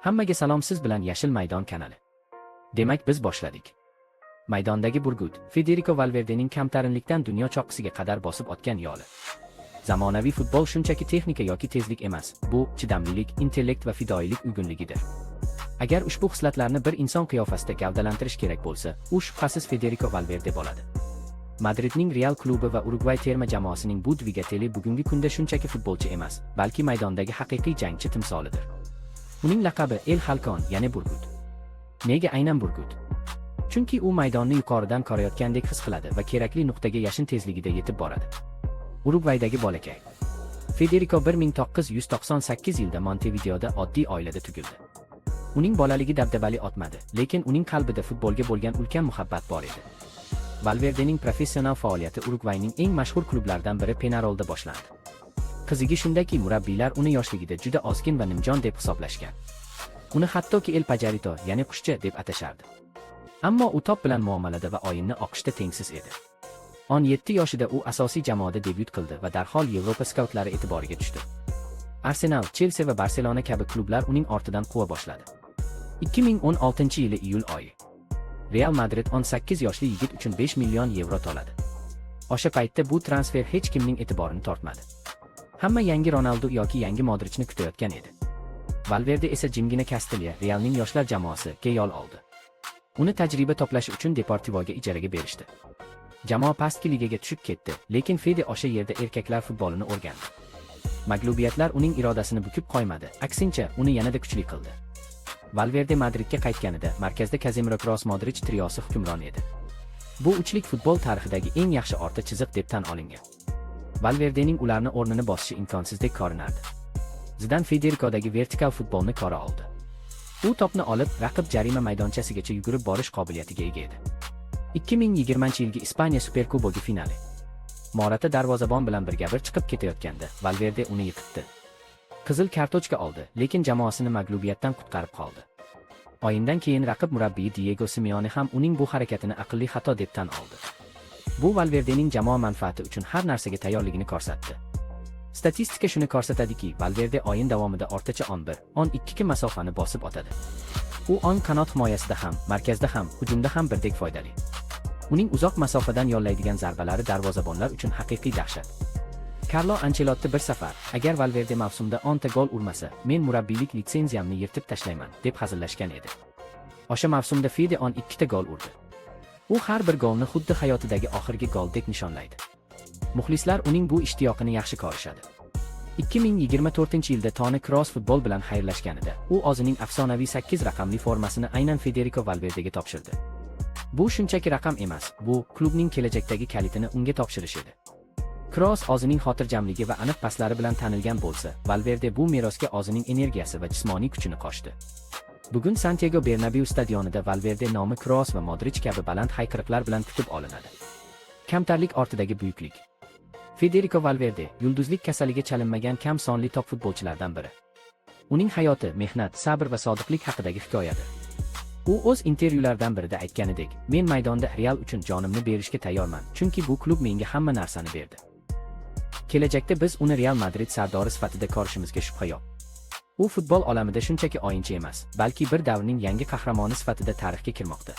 Hammaga salom, siz bilan Yashil maydon kanali. Demak, biz boshladik. Maydondagi burgut, Federico Valverdening kamtarinlikdan dunyo cho'qqisiga qadar bosib otgan yo'li. Zamonaviy futbol shunchaki texnika yoki tezlik emas, bu chidamlilik, intellekt va fidoyilik uyg'unligidir. Agar ushbu xislatlarni bir inson qiyofasida gavdalantirish kerak bo'lsa, u shubhasiz Federico Valverde bo'ladi. Madridning Real klubi va Urugvay terma jamoasining bu dvigateli bugungi kunda shunchaki futbolchi emas, balki maydondagi haqiqiy jangchi timsolidir. Uning laqabi El Halcón, ya'ni Burgut. Nega aynan Burgut? Chunki u maydonni yuqoridan ko'rayotgandek his qiladi va kerakli nuqtaga yashin tezligida yetib boradi. Urugvaydagi bolakay. Federico 1998 yilda Montevideoda oddiy oilada tug'ildi. Uning bolaligi dabdabali o'tmadi, lekin uning qalbida futbolga bo'lgan ulkan muhabbat bor edi. Valverdening professional faoliyati Urugvayning eng mashhur klublaridan biri Penarolda boshlandi. Qizig'i shundaki, murabbiylar uni yoshligida juda ozgin va nimjon deb hisoblashgan. Uni hattoki El Pajarito, ya'ni qushcha deb atashardi. Ammo u to'p bilan muomalada va o'yinni o'qishda tengsiz edi. 17 yoshida u asosiy jamoada debyut qildi va darhol Yevropa skautlari e'tiboriga tushdi. Arsenal, Chelsea va Barselona kabi klublar uning ortidan quva boshladi. 2016-yili iyul oyi. Real Madrid 18 yoshli yigit uchun 5 million yevro to'ladi. O'sha paytda bu transfer hech kimning e'tiborini tortmadi. Hamma yangi Ronaldu yoki yangi Modrichni kutayotgan edi. Valverde esa jimgina Kastilya, Realning yoshlar jamoasi ga yo'l oldi. Uni tajriba to'plash uchun Deportivoga ijaraga berishdi. Jamoa pastki ligaga tushib ketdi, lekin Fede o'sha yerda erkaklar futbolini o'rgandi. Mag'lubiyatlar uning irodasini bukib qo'ymadi, aksincha, uni yanada kuchli qildi. Valverde Madridga qaytganida markazda Casemiro, Kroos, Modric triosi hukmron edi. Bu uchlik futbol tarixidagi eng yaxshi o'rta chiziq deb tan olingan. Valverdening ularni o'rnini bosishi imkonsizdek ko'rinardi. Zidan Federikodagi vertikal futbolni ko'ra oldi. U to'pni olib, raqib jarima maydonchasigacha yugurib borish qobiliyatiga ega edi. 2020-yilgi Ispaniya Superkubogi finali. Morata darvozabon bilan birga bir chiqib ketayotganda Valverde uni yiqitdi. Qizil kartochka oldi, lekin jamoasini mag'lubiyatdan qutqarib qoldi. O'yindan keyin raqib murabbiyi Diego Simeone ham uning bu harakatini aqlli xato deb tan oldi. Bu Valverdening jamoa manfaati uchun har narsaga tayyorligini ko'rsatdi. Statistika shuni ko'rsatadiki, Valverde o'yin davomida o'rtacha 11, 12 masofani bosib o'tadi. U o'ng qanot himoyasida ham, markazda ham, hujumda ham birdek foydali. Uning uzoq masofadan yo'llaydigan zarbalari darvozabonlar uchun haqiqiy dahshat. Karlo Ancelotti bir safar, "Agar Valverde mavsumda 10 ta gol urmasa, men murabbiylik litsenziyamni yirtib tashlayman", deb hazillashgan edi. O'sha mavsumda Fede 12 ta gol urdi. U har bir golni xuddi hayotidagi oxirgi goldek nishonlaydi. Muxlislar uning bu ishtiyoqini yaxshi ko'rishadi. 2024-yilda Toni Kroos futbol bilan xayrlashganida, u o'zining afsonaviy 8 raqamli formasini aynan Federico Valverdega topshirdi. Bu shunchaki raqam emas, bu klubning kelajakdagi kalitini unga topshirish edi. Kroos o'zining xotirjamligi va aniq paslari bilan tanilgan bo'lsa, Valverde bu merosga o'zining energiyasi va jismoniy kuchini qo'shdi. Bugun Santiago Bernabeu stadionida Valverde nomi Kroos va Modric kabi baland hayqiriqlar bilan kutib olinadi. Kamtarlik ortidagi buyuklik. Federico Valverde yulduzlik kasaliga chalinmagan kam sonli top futbolchilardan biri. Uning hayoti mehnat, sabr va sodiqlik haqidagi hikoyadir. U o'z intervyularidan birida aytganidek, "Men maydonda Real uchun jonimni berishga tayyorman, chunki bu klub menga hamma narsani berdi." Kelajakda biz uni Real Madrid sardori sifatida ko'rishimizga shubha yo'q. U futbol olamida shunchaki o'yinchi emas, balki bir davrning yangi qahramoni sifatida tarixga kirmoqda.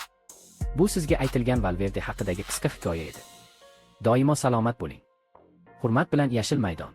Bu sizga aytilgan Valverde haqidagi qisqa hikoya edi. Doimo salomat bo'ling. Hurmat bilan, Yashil maydon.